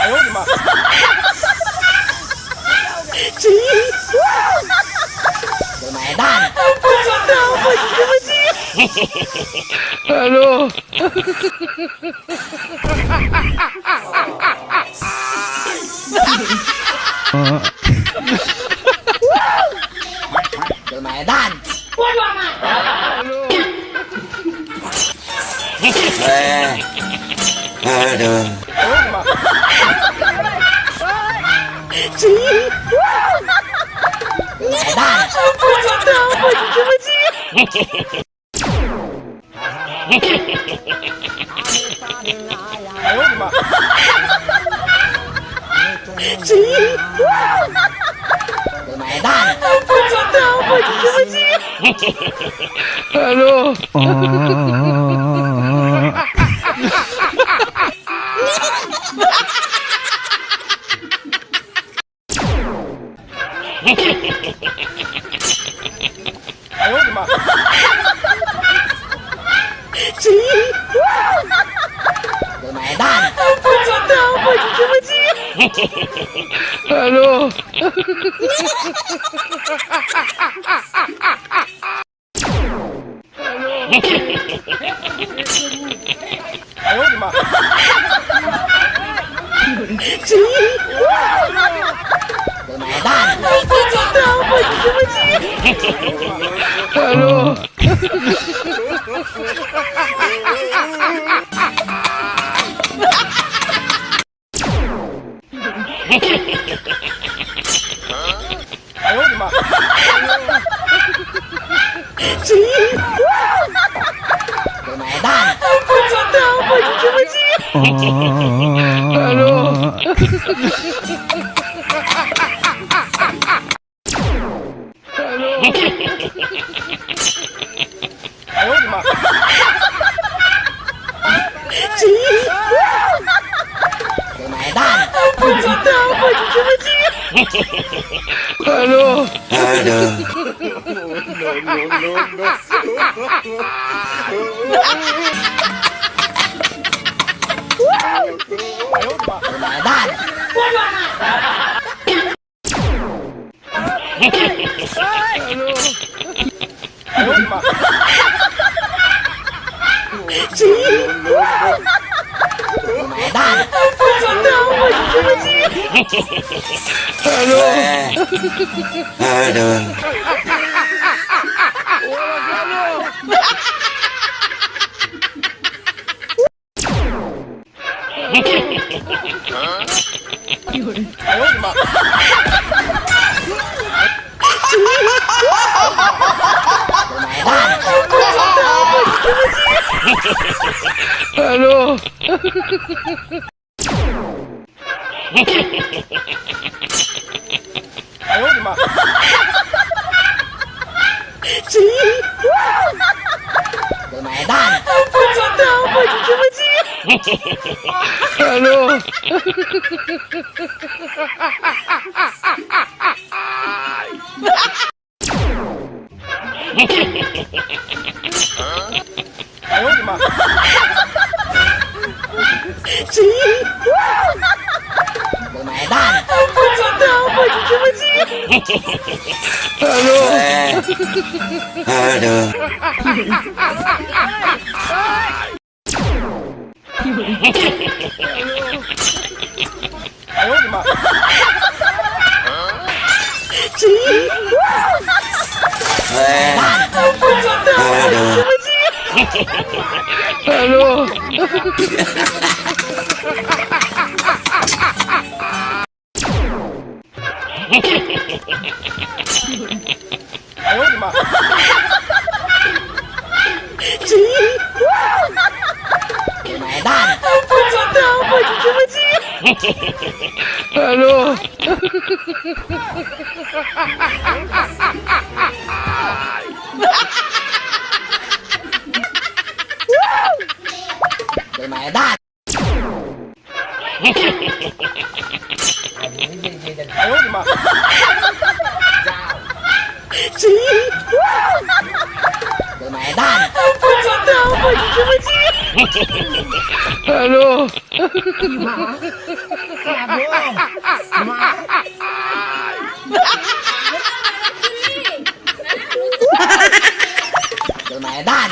哎买单。不知道，我对不起。 Aduh. 买单。 Aduh. 买单。不知道，我对不起。买单。不知道，我对不起。 Aduh. 买单。不知道，我对不起。 Aduh. 买单。不知道，我对不起。 Aduh. 买单。不知道，我对不起。 Aduh. 买单。不知道，我对不起。 Aduh. Aduh. 买单。买单。不知道，我对不起。 Aduh. Aduh. 买单。 Aduh. 买单。不知道，我对不起。 Aduh. 买单。不知道，我对不起。 Aduh. Aduh. 不知道，我对不起。 Aduh. 买单。不知道，我对不起。 Aduh. 买单。买单。不知道，我对不起。 Aduh. Jelema edan.